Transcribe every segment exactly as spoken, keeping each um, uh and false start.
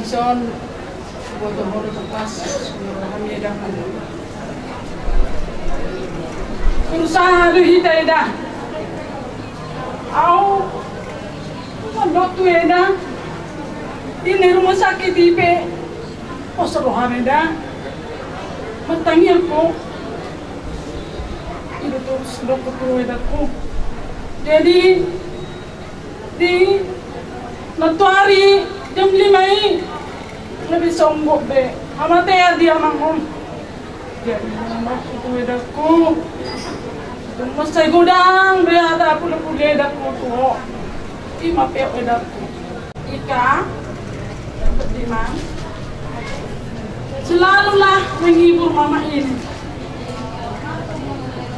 Son, boto boto tepas, hami eda. Berusaha do hita eda. Au mandok tu eda. Di rumah sakit i pe, poso roham eda. Martangiang ho. I do terus dokter tu edangku. Jadi, di nantuari jam lima i, lebih songgop be hamatean di amang on. Jadi, maksud edangku, mansai godang be hata pule-pule edangku tu ho. I ma pe edangku. Ika, Dimas, selalulah menghibur mama ini.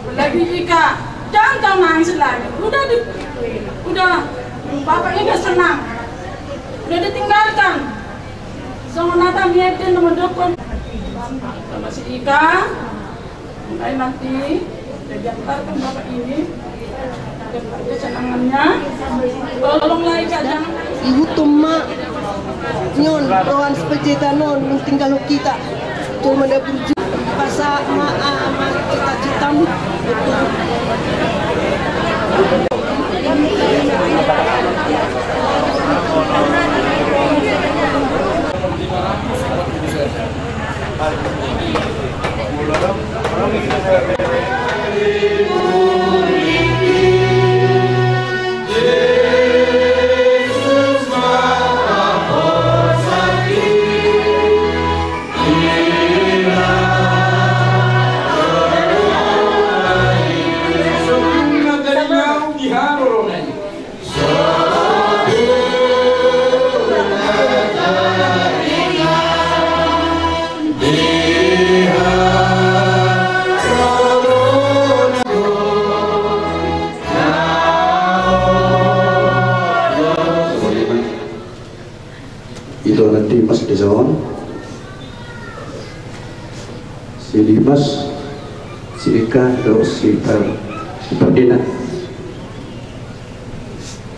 Apalagi Ika, jangan kau nangis lagi. Udah di, udah, bapak ini senang. Udah ditinggalkan. Songon hata ni ede na mandok on. Sama si Ika. Mulai nanti kita diantarkan bapak ini, kesenangannya. Tolonglah Ika, jangan. Ihuthon ma nion roha ni si Panjaitan on, nunga tinggal hita tu mandapur ju-, pasahat ma, ah, ma cita-citamu. Ito nanti Mas Desa on. Si Dimas, si Eka, dohot si Par-, si Pardina.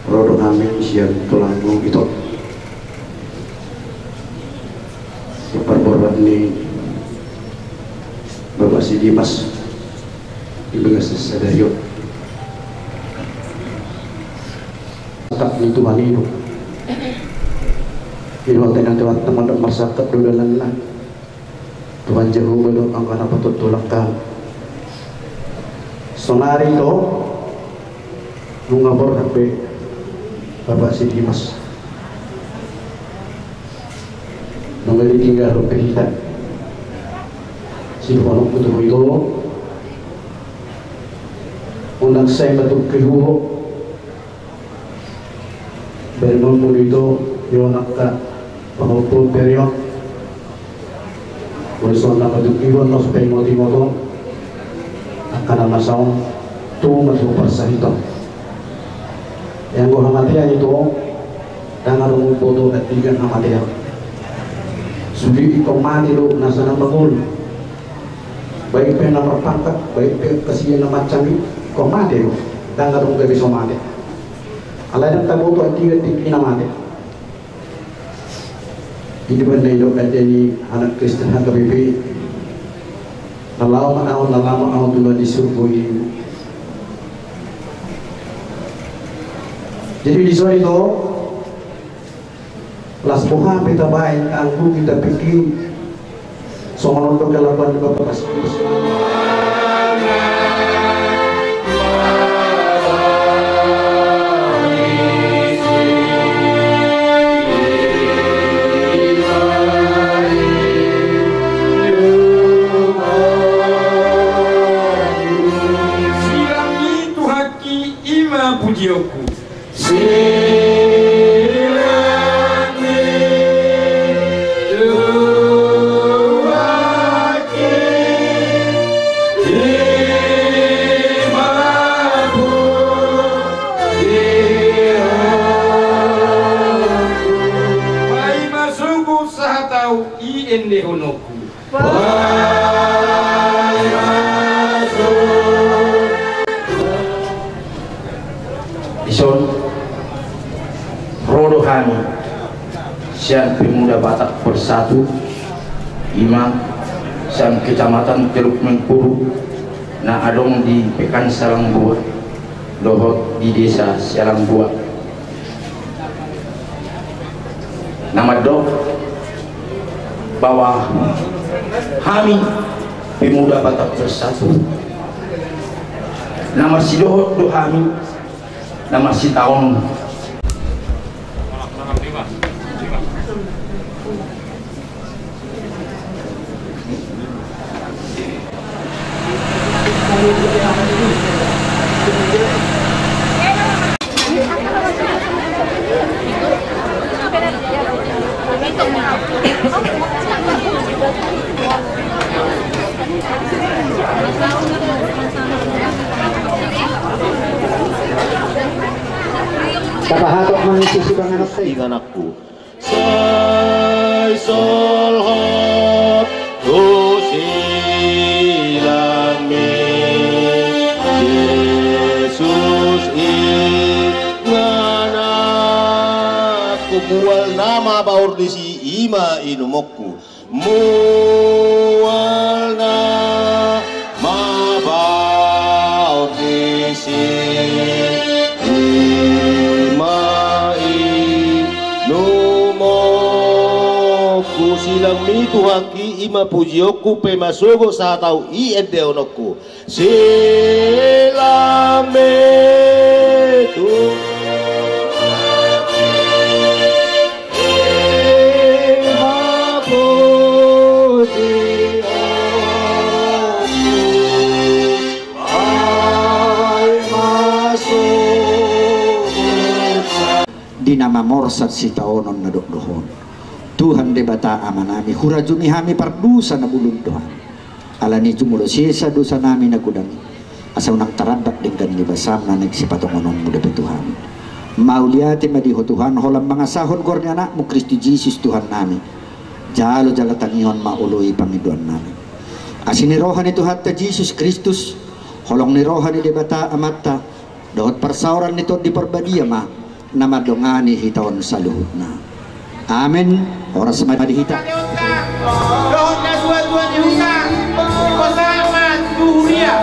Ro do hami sian tulangmu ito. Si parboru ni Bapak si Dimas. Di bagasan sadari on. Sangkap ni Tuhan i do. Di luar tengah-tengah teman marsangkap do dalanna. Tuhan Jahowa do angka na patutu langkam. Sonari do nunga borhat be Bapak si Dimas. Nunga ditinggal be hita. Sidohononku tu ho ito. Unang sai matuki ho. Bere ma muli do, yo angka pahompu bere on. Muli songon na pajumpang on, na so paingot-ingoton angka na masa on, tu ma tu parsahiton. Anggo hamatean ito, ndang adong umboto andigan hamatean. Sude ingkon mate do nasa na mangolu. Baik pe na marpangkat, baik pe hasian na mansai, ingkon mate do. Ndang adong gabe so mate. Alai ndang taboto andigan tingki na mate. I do umbahen na nidok ni anak Kristen H K B P. Na laho ma ahu, na laho ma ahu tu lomo ni surgo i. Jadi dison ito, las boha pe tabaen, anggo hita pingki, songon on do kelakuan ni Bapak Mas. Silang i tu haki, i ma pujionku. Silang ni tu haki, i ma pujionku. Paima sogot sahat ahu, i endehononku. Dison, ro do hami Sian Pemuda Batak Bersatu, ima sian Kecamatan Teluk Mengkuru, na adong di Pekan Salangbua dohot di Desa Salangbua, na mandok bahwa hami Pemuda Batak Bersatu, na marsidohot do hami, na marsitaonon. Tapahatok mangisi sibangan otte. Ingananku. Sai solhot tu silangmi Jesus ingananku. Mual nama baor disi ima inumonku. Mual nama baor disi ima inumonku. Silangmi Tuhanki ima pujionku pe masogo sahatau i endehononku. Silangmi Tuhanki ima pujionku. Ai masogo. Di na mamorsat sitaonon na dokdok on. Tuhan Debata Amanami, hurajumi hami pardosa na bulung do hami. Alani i jumolo sesa dosanami na godang i, asa unang tarambat denggan ni basam na naeng sipatongononmu dope tu hami. Mauliate ma di Ho Tuhan, holan mangasahon goar ni Anakmu Kristus Jesus Tuhannami. Jalo jala tangihon ma oloi pangidoannami. Asi ni roha ni Tuhanta Jesus Kristus, holong ni roha ni Debata Amanta, dohot parsaoran ni Tondi Parbadia ma na mandongani hita on saluhutna. Amen. Horas ma di hita. Dohot natuatua ni huta, dipasahat ma tu huria.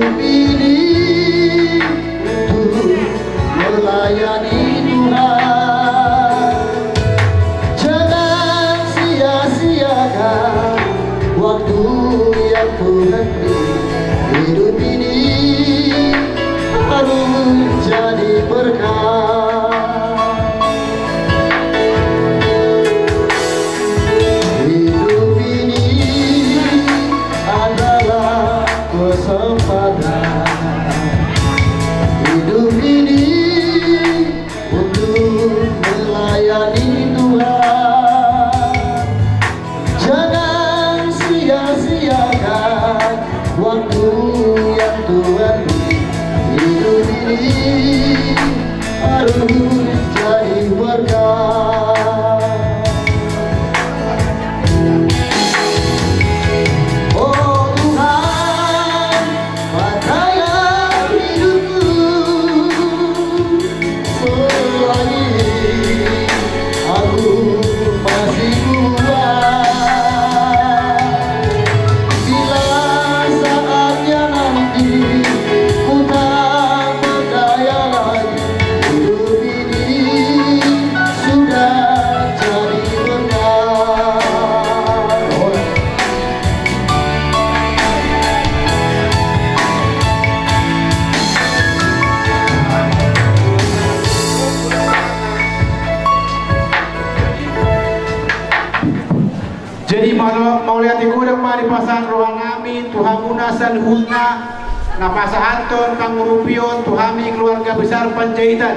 Ini untuk melayani Tuhan. Jangan sia-siakan waktu yang Tuhan beri. Hidup ini harus jadi berkat. Hidup ini adalah kesempatan. Hidup ini untuk melayani Tuhan. Jangan sia-siakan waktu yang Tuhan beri. Hidup ini harus jadi berkat. Oh Tuhan, pakailah hidupku selagi aku masih kuat. Bila saatnya nanti ku tak berdaya lagi, hidup ini sudah jadi berkat. Jadi, mauliate godang ma dipasahat rohanami tu hamuna saluhutna na pasahathon pangurupion tu hami keluarga besar Panjaitan.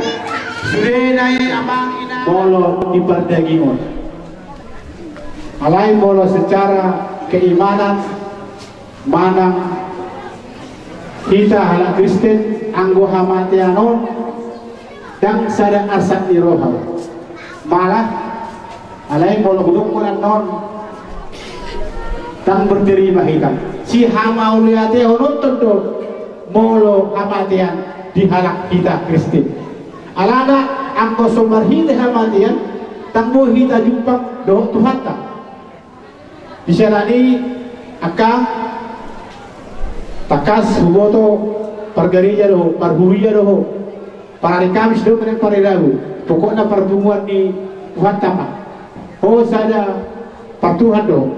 Sude na i amang inang. Molo di pardagingon, alai molo secara keimanan manang hita halak Kristen, anggo hamatean on ndang sada arsak ni roha. Malah, alai molo hudok on annon, ndang berterima hita. Sihamauliatehononton do molo hamatean di halak hita Kristen. Alana anggo so marhite hamatean, ndang boi hita jumpang dohot Tuhanta. Di siala ni i, angka, tangkas huboto pargareja do ho, parhuria do ho, parari Kamis do, parari Rabu, pokokna parpunguan ni Tuhanta ma. Ho sada partuhan do.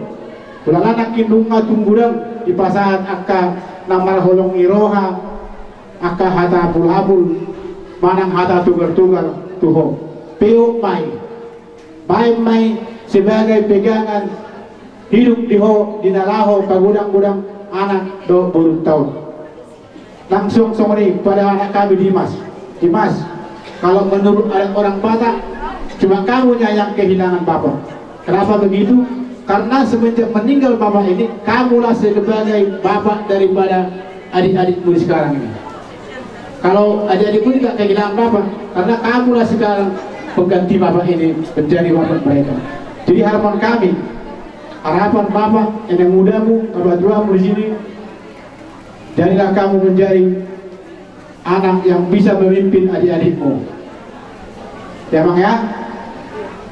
Hulala nangkin nunga tung godang dipasahat angka na marholong ni roha, angka hata apul-apul manang hata togar-togar tu ho. Peop ma i. Baen ma i sebagai pegangan hidup di ho di na laho pagodang-godang anak dohot borunta on. Langsung songon i pada anak kami Dimas. Dimas, kalau menurut adat orang Batak, cuma kamu nya yang kehilangan bapak. Kenapa begitu? Karena semenjak meninggal bapak ini, kamulah sebagai bapak daripada adik-adikmu di sekarang ini. Kalau adik-adikmu tidak kehilangan bapak, karena kamulah sekarang pengganti bapak ini, menjadi bapak mereka. Jadi harapan kami, harapan bapak, anak mudamu, bapak tuamu di sini, jadilah kamu menjadi anak yang bisa memimpin adik-adikmu. Ya, Bang, ya.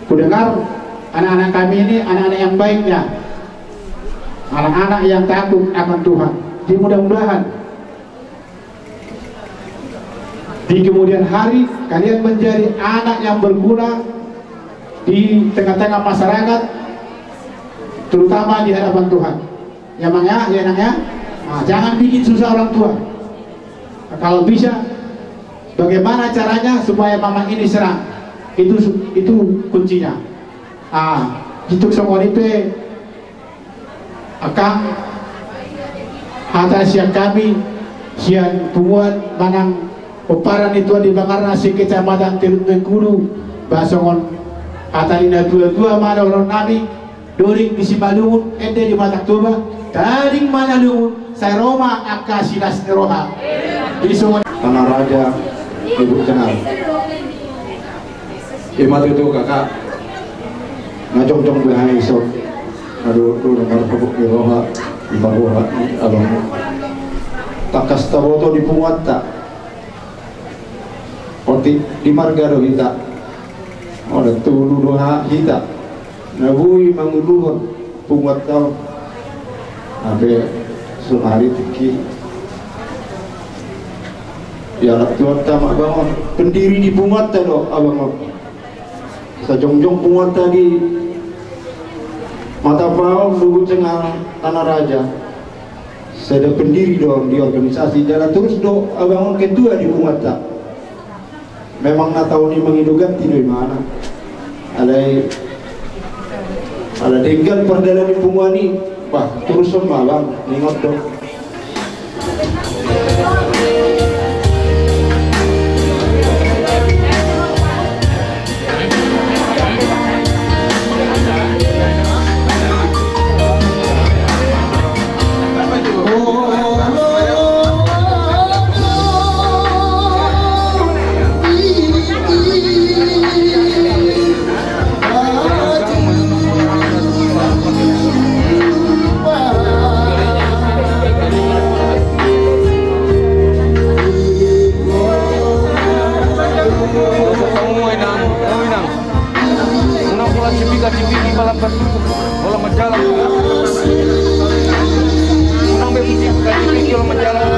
Kudengar anak-anak kami ini anak-anak yang baik, ya. Anak-anak yang takut akan Tuhan. Jadi mudah-mudahan di kemudian hari kalian menjadi anak yang berguna di tengah-tengah masyarakat, terutama di hadapan Tuhan. Ya, Bang, ya, ya, Nang, ya. Nah, jangan bikin susah orang tua. Nah, kalau bisa, bagaimana caranya supaya mama ini senang? Itu su-, itu kuncinya. Ah, itu songon i pe, angka, hata sian hami, sian punguan manang pomparan ni Tuan di Bangarna se-Kecamatan Teluk Bengkulu, ba songon hata ni na tua-tua ma dohonon nami, doding di Simalungun, ende di Batak Toba, daging ma na lungun, sai ro ma angka silas ni roha. Di songon. Tanah Raja, Ibu Kenal. Ima tutu, Kakak, na jongjong beha ison. Aduh, aduh, na marhabuk ni roha, di marroha ni abang. Tangkas taboto di punguanta. Otik di marga do hita. Oda tolu do ha-, hita na boi manguluhon punguanta on. Hape sonari tingki Dialap Tuhanta ma abang on, pendiri di punguanta do abang on. Sajongjong punguanta di Matapaon dohot Tanah Raja, sada pendiri do on di organisasi, jala torus do abang on ketua di punguanta. Memang na taon i mangido ganti do imana. Alai ala denggan pardalanan ni punguan i, bah, torus on ma abang, ningot do. Unang pola cipika-cipiki palambat tutup, holan manjalang. Unang be cipika-cipiki, holan manjalang.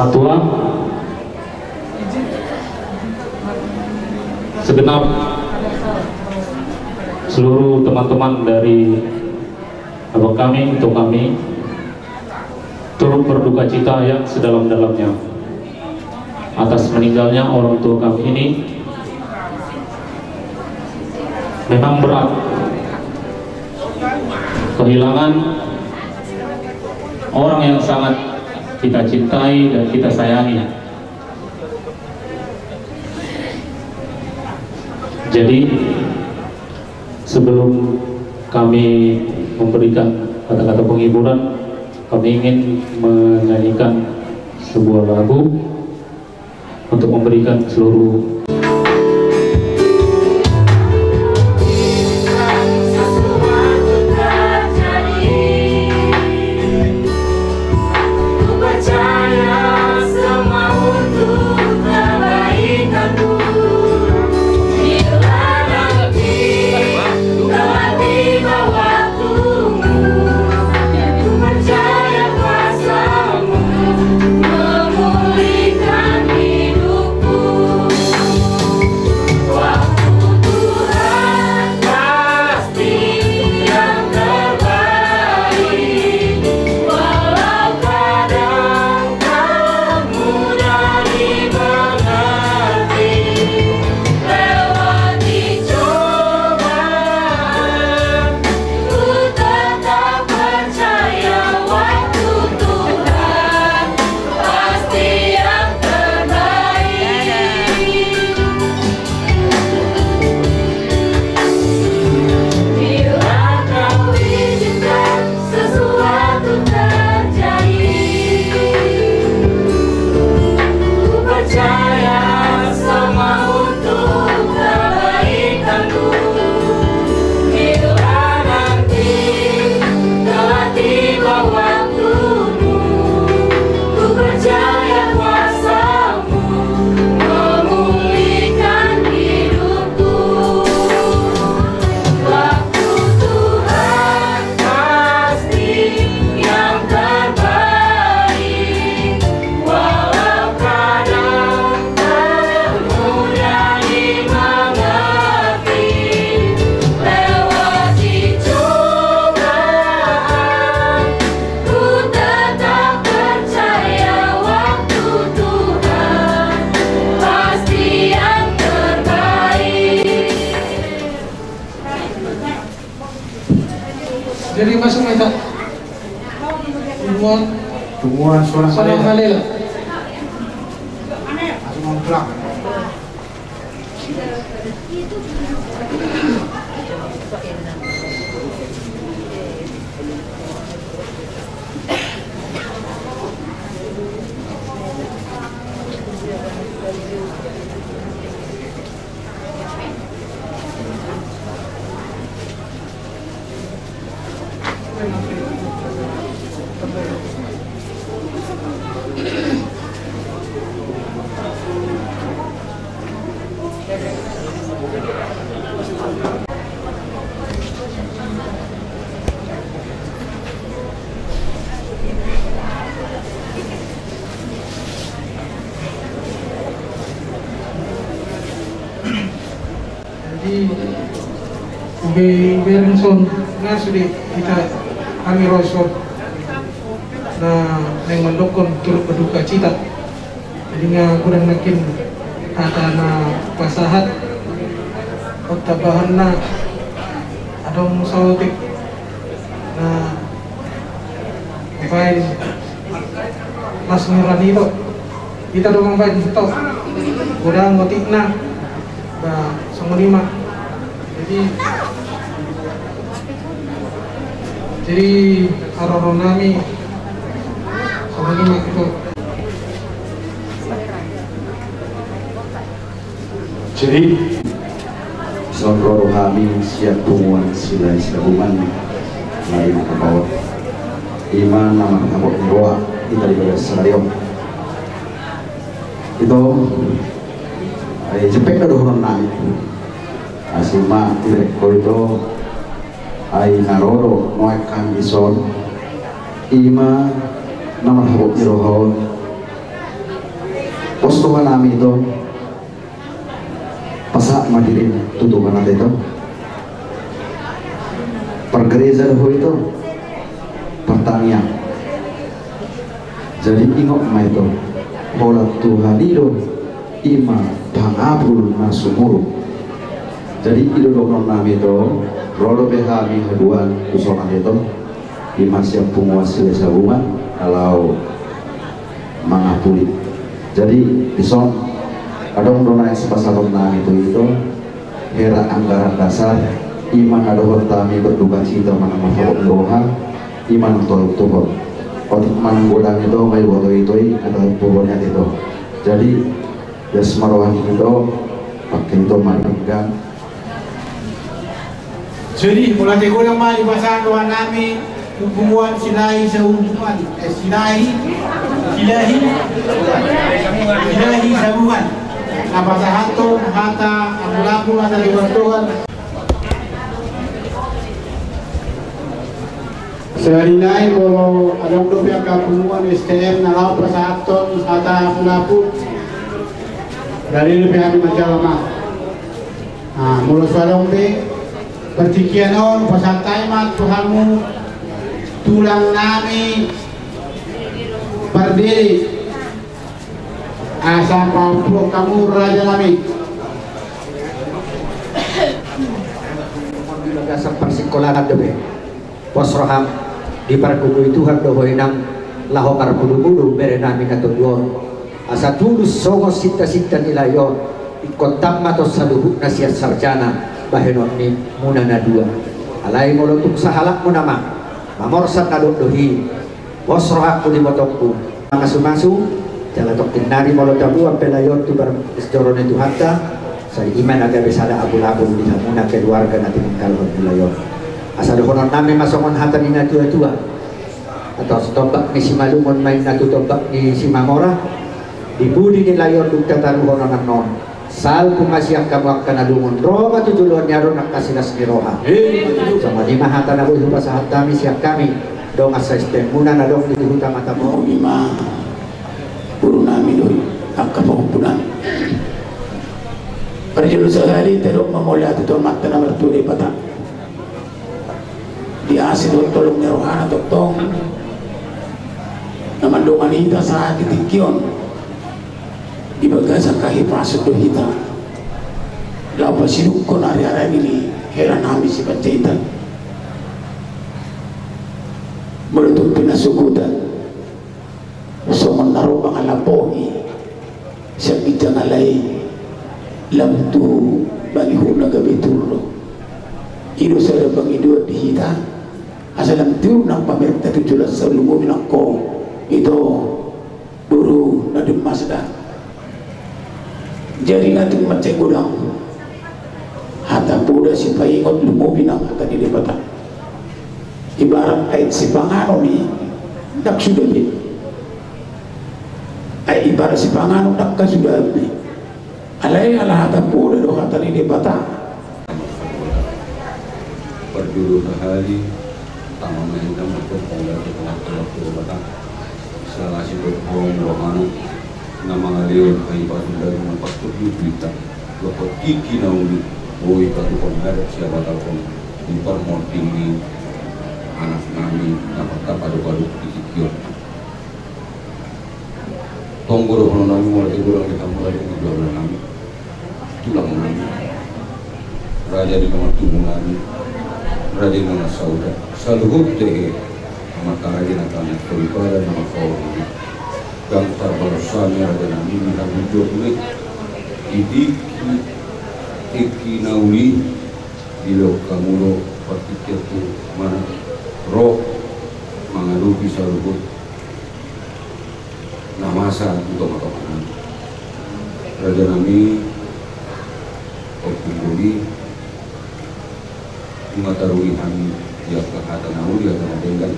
Matua, segenap seluruh teman-teman dari abang kami, ito kami, turut berduka cita yang sedalam-dalamnya atas meninggalnya orang tua kami ini. Memang berat kehilangan orang yang sangat kita cintai dan kita sayangi. Jadi, sebelum kami memberikan kata-kata penghiburan, kami ingin menyanyikan sebuah lagu untuk memberikan seluruh Jadi masuk ma hita. Tungguan. Tungguan suara. Suara kalela. Kalela. Masuk ma pulang. Jadi, uge, uge ringson na sude hita, hami ro dison na naeng mandokkon turut berduka cita. Jadi nga godang nangkin hata na pasahat. Otak bahanna adong saotik na baen las ni roha ni do. Hita do mambaen to. Godang otikna. Ba songon i ma. Jadi, jadi haroro nami songon i ma tu. Jadi, songon roro hami sian punguan Silahisabungan, na i ma na marhabot ni roha hita di bagasan sadari on. Ito, ai jempek do dohonon nami. Asi ma, iberengko ito, ai na ro do nuaeng hami dison. Ima na marhabot ni roha on. Pos roha nami ito. Pasahat ma dirim tu Tuhanta ito. Pargereja do ho ito. Partangiang. Jadi ingot ma ito. Holan Tuhan i do. Ima pangapul na sumurung. Jadi i do dohonon nami ito. Ro dope hami haduan tu songon i ito. Ima sian punguan Silahisabungan na laho mangapuli. Jadi dison adong do na sipasahaton nami tu ito. Hera anggaran dasar. Ima na dohot hami berdukacita manang marhabot ni roha. Ima na tolop tuhon. Otik manang godang ito ma iboto ito i na tolop tuhon i ito. Jadi Jas ma roha ni ito. Pakke ito ma denggan. Jadi molo ate godang ma dipasahat roha nami tu punguan Silahisabungan, eh, Silahi, Silahi, Silahisabungan. Na pasahathon hata apulapul, hata dohot Tuhan. Sahali nai molo adong dope angka punguan S T M na laho pasahathon hata apulapul, dali dope hami manjalo ma. Nah, molo so adong be, partingkian on pasahat hami ma tu hamu tulang nami Pardede. Asa papuak hamu raja nami. Di bagasan parsingkolaan dope. Pos roham, dipargogoi Tuhan do ho inang, laho marmudumudu bere nami na tolu on. Asa tulus songon sintasinta ni lae on, ingkon tama do saluhutna sian sarjana, bahenon ni muna na dua. Alai molo tung sahalakmuna ma, mamorsan na dohdohi, pos rohangku di ibotongku. Mamasumasu, jala tongkin nari molo taboan pe lae on tu bar-, joro ni Tuhanta, sai ima na gabe sada apulapul di hamuna keluarga na tininggalhon ni lae on. Asa dohonon nami ma songon hata ni natuatua. Atau tombak ni Simalungun ma inna tu tombak ni Simamora. Di pudi ni lae on dung tataruhon annon. Salpu ma sian hamu angka na lungun, ro ma tu joloan ni ari on angka silas ni roha. Songon i ma hata na boi hupasahat hami sian hami dongan saSTM-muna na adong di huta Mataboru. Ima boru nami dohot angka pahompu nami. Parjolo sahali tadok ma mauliate tu Amanta na martua Debata. Di asi dohot holong ni rohana tongtong na mandongani hita sahat di tingki on. Di bagasan hahipason do hita laho pasidungkon ariari ni hera nami Sipanjaitan. Molo tung pinasogotan songon na ro mangalapoi sian ginjang alai lam tu bangihutna gabe tiur do. I do sada pangidoan di hita asa lam tiur nang pamerta tu joloan salumobi nangko ito. Boru na dimasa da. Jadi nga tung mansai godang hata poda sipaingot lumobi nang hata ni Debata. Ibarat ai sipanganon i ndang suda be. Ai ibarat sipanganon ndang suda be. Alai ala hata poda do hata ni Debata. Parjolo sahali tama ma inna ma tong pongga tu tongah tongah tu Debata. Sala sidok holong ni rohana na mangalehon hahipason daging na patut di hita. Dohot tingki na uli boi patupaon adat sian batalhon di parmonding ni anak nami na martapadok-adok di tingki on. Tonggo dohonon nami mauliate godang di hamu raja ni keluarga nami, tulang nami, raja ni dongan tubu nami, raja ni dongan saudara, saluhut hehe amanta raja na tama soripada na marsaor nami. Ndang tarbalos hami raja nami di hamu jolo i di tingki, tingki na uli dilehon hamu do partingkian tu mana ro mangadopi saluhut na masa tu tongatonga nami. Raja nami, ompung boli, nunga taruli hami di angka hata na uli, hata na denggan.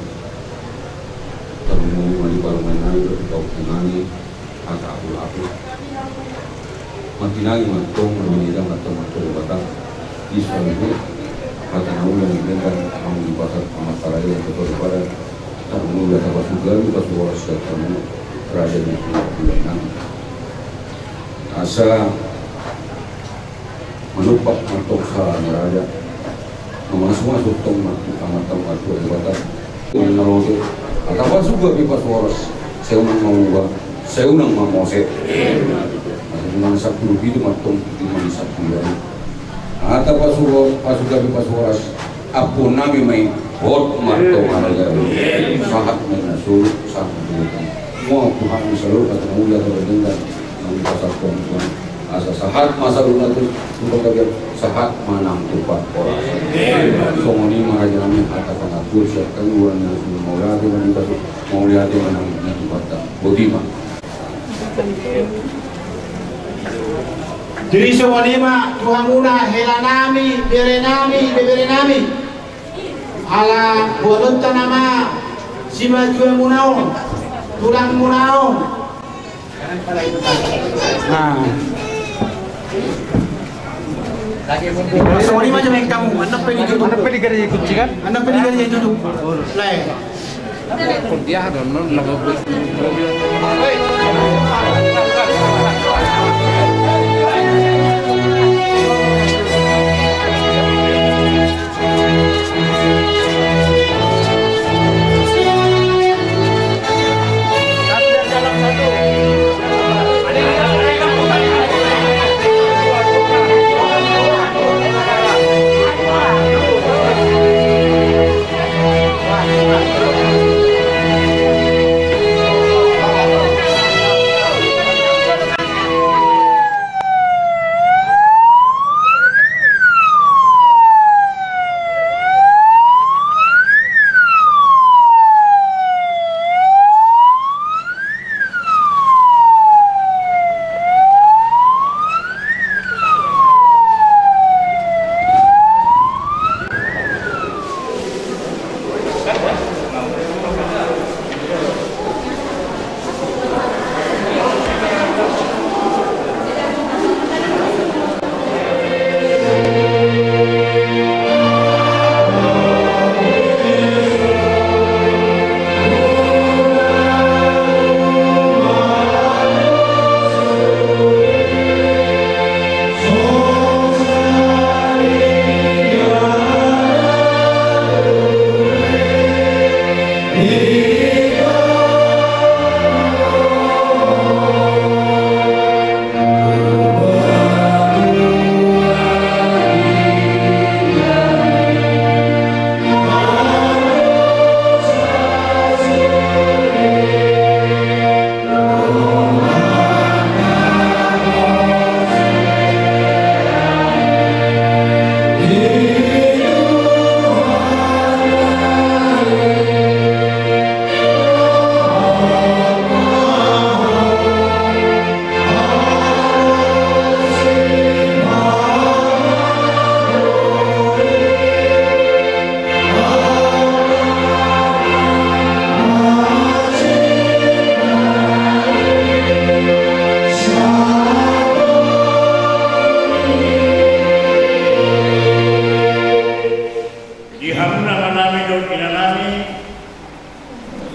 Tarlumobi ma di parumaen nami dohot di pahompu nami hata apulapul. Mangkinangi ma tong, marminida ma tong, martolu batang. Di saluhut hata na uli na denggan, hamu di pasar, hamu di paradaian, tu soripada. Molo tapasugabi pasuhoras sian hamu raja ni hulahula nami, asa manumpak martong sala ni raja, na mangasuasu tong martua, amanta martua Debata. Manang na lote, tapasugabi pasuhoras, sai unang mamuba, sai unang mamose. Asa unang sampulu pitu martong, unang sampulu lima. Asa tapasugabi pasuhoras, ampuon nami ma i, hot martong harajaon. Sahat ma i na solu, sahat ma i na solu. Mua Tuhan ni saluhut hata na uli, hata na denggan, nang di pasar Tuhan. Asa sahat ma saluhutna tu, tu panggabean, sahat ma nang tu parhorasan. Songon i ma raja nami hata pangantusi sian hami, hula ni na solu, mauliate ma di pasu, mauliate ma nang di Tuhanta. Boti ma. Jadi songon i ma tu hamuna hela nami, bere nami, ibebere nami. Ala boanonta nama simatua muna on, tulang muna on. Nah. Songon i ma jamaen hamu, annon pe ditutup. Annon pe digareja i kunci kan? Annon pe digareja i tutup. Lae. Di hamuna amanami dohot inanami,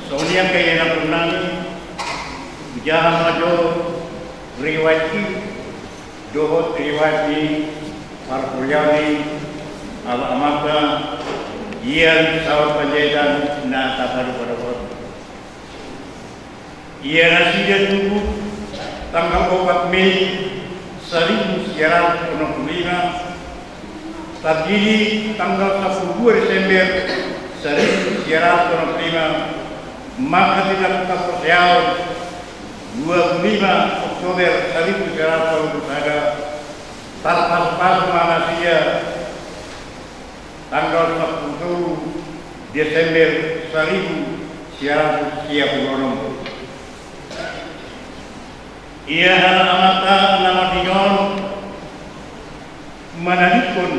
songon i angka ianakhon nami, hujaha ma jo riwayat i dohot riwayat ni parporion ni amanta Gian Saur Panjaitan na tapadopadop on. Ia nasida tubu tanggal opat Mei saribu sia ratus onom pulu lima, tardidi tanggal sampulu dua Desember saribu sia ratus onom pulu lima, manghatindanghon haporseaon dua pulu lima Oktober saribu sia ratus tolu pulu sada, tarpasupasu ma nasida tanggal sampulu tolu Desember saribu sia ratus sia pulu onom. Ia hata amanta na marnida on manadingkon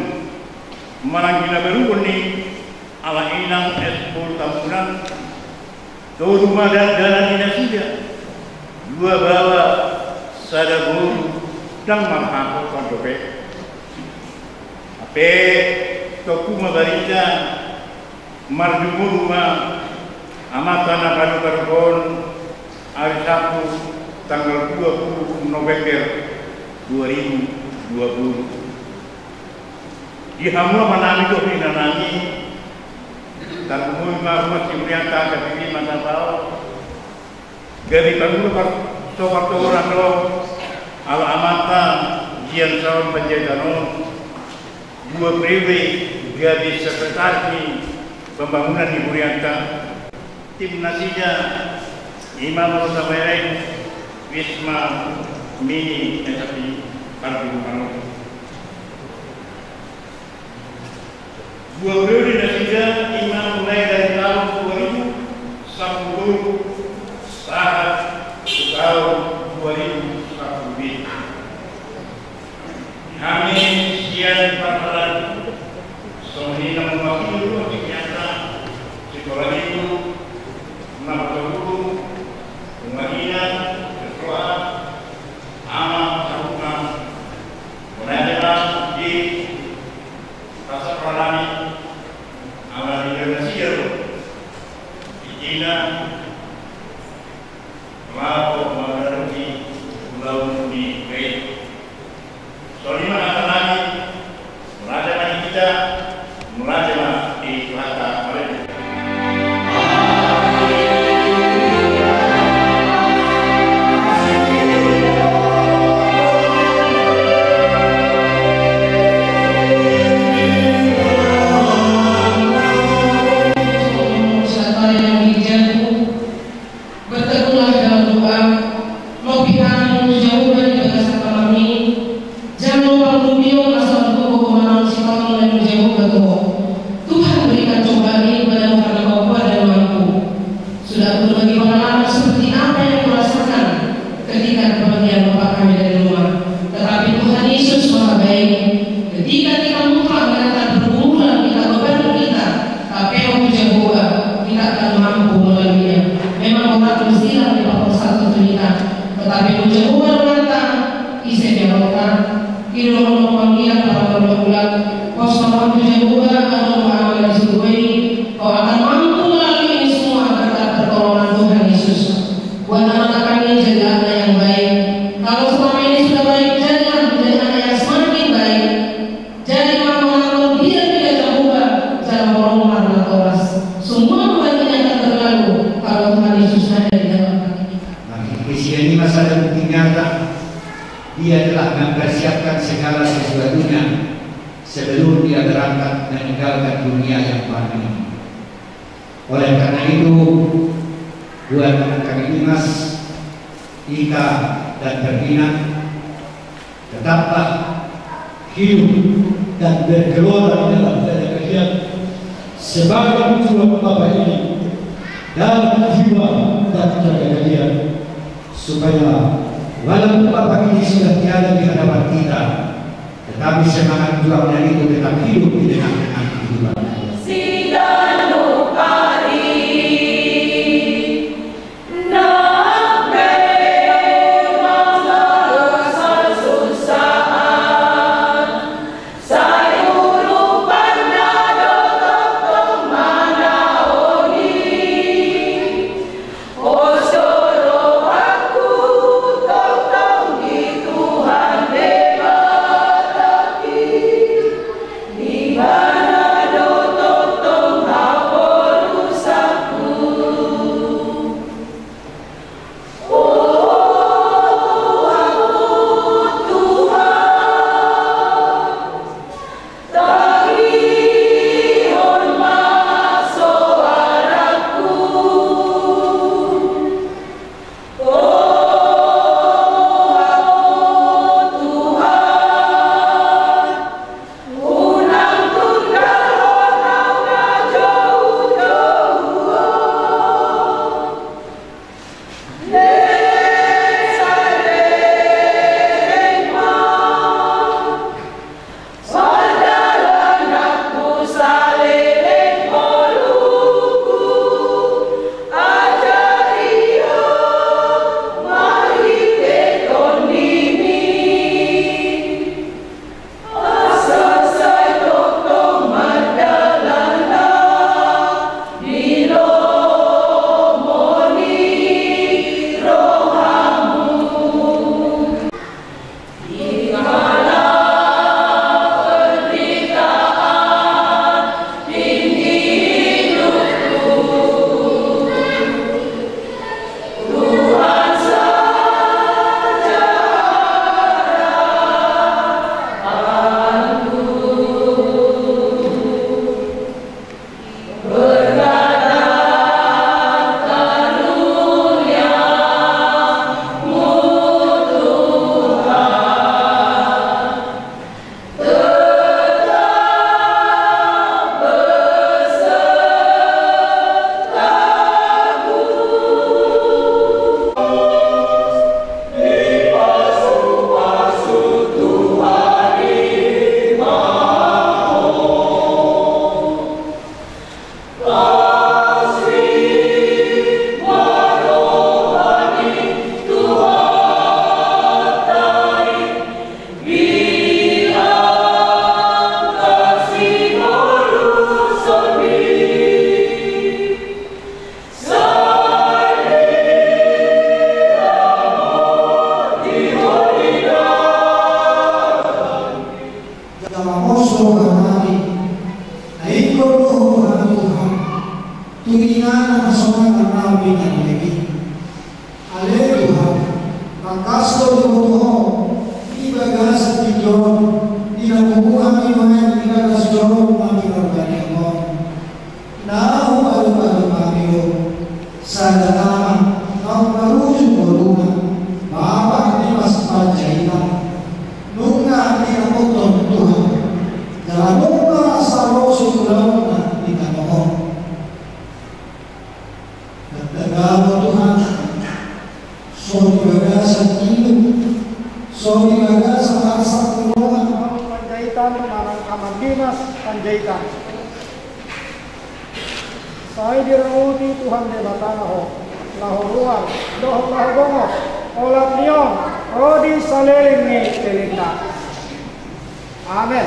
manang hinabaruon ni Ama Inang S. Boru Tambunan, tolu ma dakdanak ni nasida, dua baoa sada boru, ndang marhaposan dope. Hape tongku ma barita, marjumoru ma Amanta na paduka on, ari Sabtu tanggal dua puluh November dua ribu dua puluh. Di hamu amanami dohot inanami, tarlumobi ma ruas ni hurianta angka pipi manang baoa. Gabe pangula par-, so partohonan do, ala amanta Gian Saur Panjaitan on, dua periode gabe sekretaris ni pembangunan ni hurianta. Tim nasida ima molo tabereng Wisma Mini S P Pardukuhan. Dua periode nasida ima mulai dari tahun dua ribu sampulu sahat tu tahun dua ribu sampulu lima. Hami sian parhalado, songon i na mewakili ruas ni hurianta, sikola minggu, na patoguru, umahina, ketua, ama, sahuta, mulai ma di rasa peralani, ala ni Indonesia, di Cina, laho mangadapi ulaon ni gabe. Songon i ma hata nami, mauliate ma di hita, mauliate ma di Tuhanta. Bertekunlah dalam doa, lobi hami tu Jahowa di bagasan malam ini. Jala lobi hami tu Jahowa asa margogo-gogo manang sipata mulai tu Jahowa tu Ho. Tuhan, berikan cobaan ini kepadamu karena Kau kuat dan mampu. Sudah aku berbagi pengalaman seperti apa yang kurasakan ketika kepergian Bapak kami dari rumah. Tetapi Tuhan Yesus Maha Baik. Ketika kita mutlak mengantar pergumulan kita, beban kita, tapi waktu Jahowa, kita akan mampu melaluinya. Memang orang bersilang di papan satu cerita, tetapi waktu Jahowa mengantar, ise pe roha, ilo panggilan para pergumulan, pos roham tu Jahowa, anu amal di surgo ini, kau akan mampu melalui ini semua berkat pertolongan Tuhan Yesus. Buat anak-anak kami, jadi anak yang baik. Kalau selama ini sudah baik, jadilah menjadi anak yang semakin baik. Jadi mangona kau dia tidak Jahowa, jala holong ma na toras. Semua beban ini akan berlalu kalau Tuhan Yesus ada di dalam hati kita. Nah, di sini masa ada bukti nyata. Dia telah mempersiapkan segala sesuatunya sebelum dia berangkat meninggalkan dunia yang fana ini. Oleh karena itu, buat anak kami Dimas, Ika, dan Ferdinand, tetaplah hidup dan bergelora di dalam dada kalian sebagai pejuang Bapak ini dalam jiwa dan raga kalian, supaya walaupun Bapak ini sudah tiada di hadapan kita, tetapi semangat juangnya itu tetap hidup di tengah-tengah kehidupan. Naung marujung ngoluna Bapak Dimas Panjaitan, nunga didapothon Tuhan jala nunga salose ulaonna di tano on. Tangkas ma Tuhan, so di bagasan ilu, so di bagasan arsak ni roha. Panjaitan manang Amang Dimas Panjaitan. Sai diramoti Tuhan Debata ma ho, laho ruar dohot laho bongot, olat ni on ro di saleleng ni lelengna. Amen.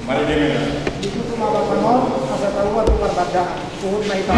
Mari di mina. Ditutup ma papan on, asa taruan tu parbandaan. Huhut ma hita.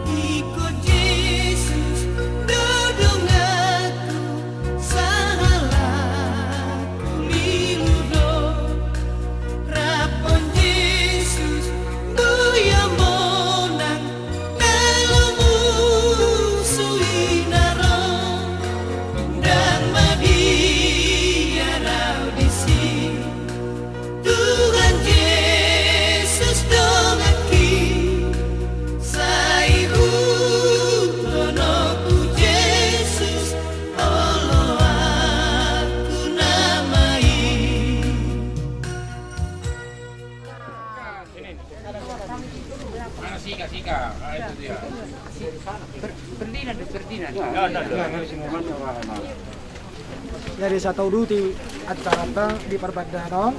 Ingkon Jesus do donganku, sahalakku lilu do. Rap on Jesus, boi au monang, na lomo suhi na ro, ndang ma biar au disi. Tuhan Jesus donganki, sai hutononku Jesus, oloanku nama i. Mana sika, sika? Ah, itu dia. Ber-, Ferdinand, Ferdinand. Jadi, satauduti acaranta di parbandaan on,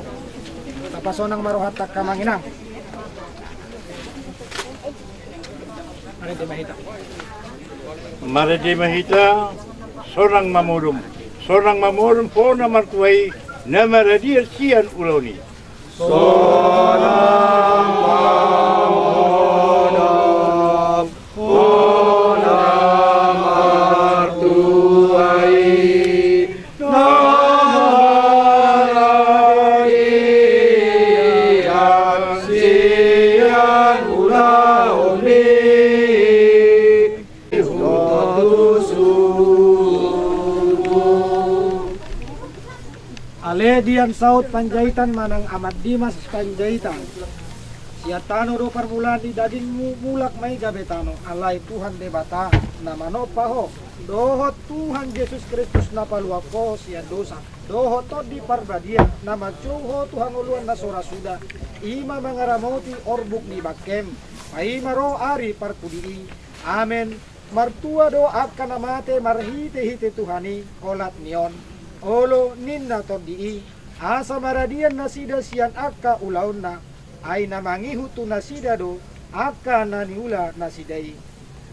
tapasonang ma rohanta angka amang inang. Marende ma hita. Marende ma hita, sonang ma modom. Sonang ma modom, ho na martua i, na maradian sian ulaon i. Sonang ma modom, ho na martua i, na maradian sian ulaon i. Ale dian saut Panjaitan manang Amang Dimas Panjaitan. Sian tano do parmulaan ni dagingmu, mulak ma i gabe tano. Alai Tuhan Debata na manompa ho, dohot Tuhan Jesus Kristus na paluahon ho sian dosa, dohot Tondi Parbadia na manjou ho tu hangoluan na so ra suda, i ma mangaramoti orbuk ni bangkem, paima ro ari parpudi i. Amen. Martua do angka na mate marhitehite Tuhan i, olat ni on, olo ninna Tondi i, asa maradian nasida sian angka ulaonna, ai na mangihut tu nasida do angka na niula nasida i.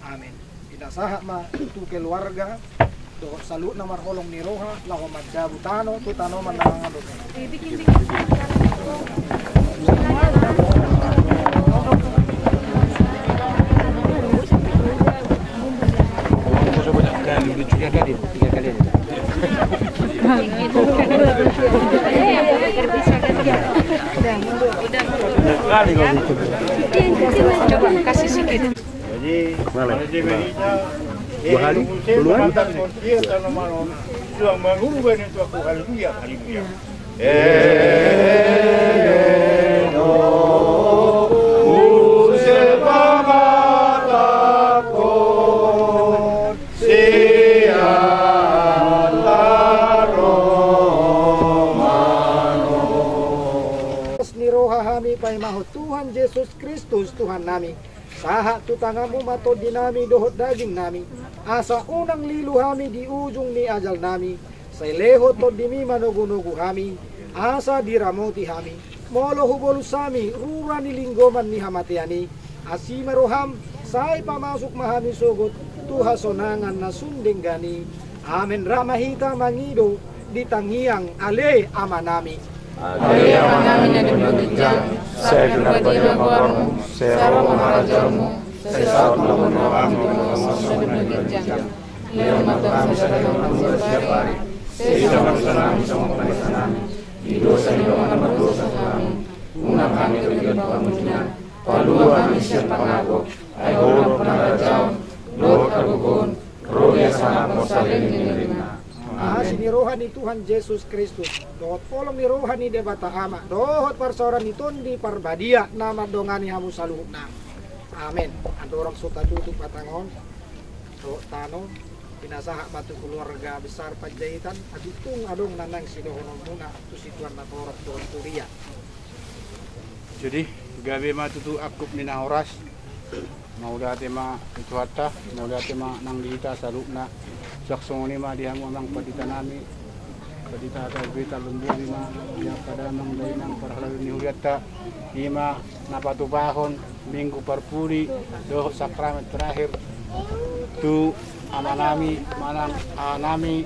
Amen. Pinasahat ma tu keluarga dohot saluhutna marholong ni roha laho mandabu tano tu tanoman na mangandung. Coba kasih sikit. Jadi, dua hari, dua hari. Suang mangurung baen tu aku, haleluya, haleluya. Eleno, use pangatakhon sian haroroMan. Ni roha hami paimahon Tuhan Jesus Kristus, Tuhan nami. Sahat tu tanganMu ma tondi nami dohot daging nami, asa unang lilu hami di ujung ni ajal nami. Sai lehon TondiMi manogunogu hami, asa diramoti hami. Molo hubolus hami rura ni linggoman ni hamatean i, asi ma rohaM, sai pamasuk ma hami sogot tu hasonangan na sun denggan i. Amen. Ra ma hita mangido di tangiang Ale Amanami. Ale Amanami na di banua ginjang, sai pinarbadia ma goarMu, sai ro ma harajaonMu, sai saut ma lomo ni rohaM di banua ginjang. Lehon ma tu hami sadari on hangoluan siapari. Sesa ma dosanami songon panesanami di dosa ni dongan na mardosa tu hami. Unang hami togihon tu pangunjunan, palua hami sian pangago. Ai Ho do harajaon dohot hagogoon, ro di hasangapon saleleng ni lelengna. Asi ni roha ni Tuhan Jesus Kristus, dohot holong ni roha ni Debata Ama, dohot parsaoran ni Tondi Parbadia na mandongani hamu saluhutna. Amen. Andorang so tatutup batang on dohot tano, pinasahat ma tu keluarga besar Panjaitan, atik tung adong na naeng sidohononmuna tu situan na torop dohot huria. Jadi gabe ma tutu angkup ni na horas. Mauliate ma tu Tuhanta, mauliate ma nang di hita saluhutna. Suang songon i ma di hamu amang pandita nami, pandita H K B Tarlumobi ma, di angka damang dainang parhalado ni hurianta, i ma na patupahon Minggu Parpudi dohot sakramen terakhir tu amanami manang amanami.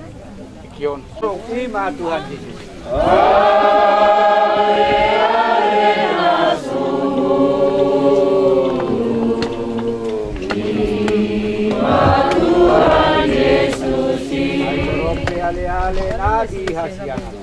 Kion. Ima Tuhan Jesus. Ale-ale na di hasiangan.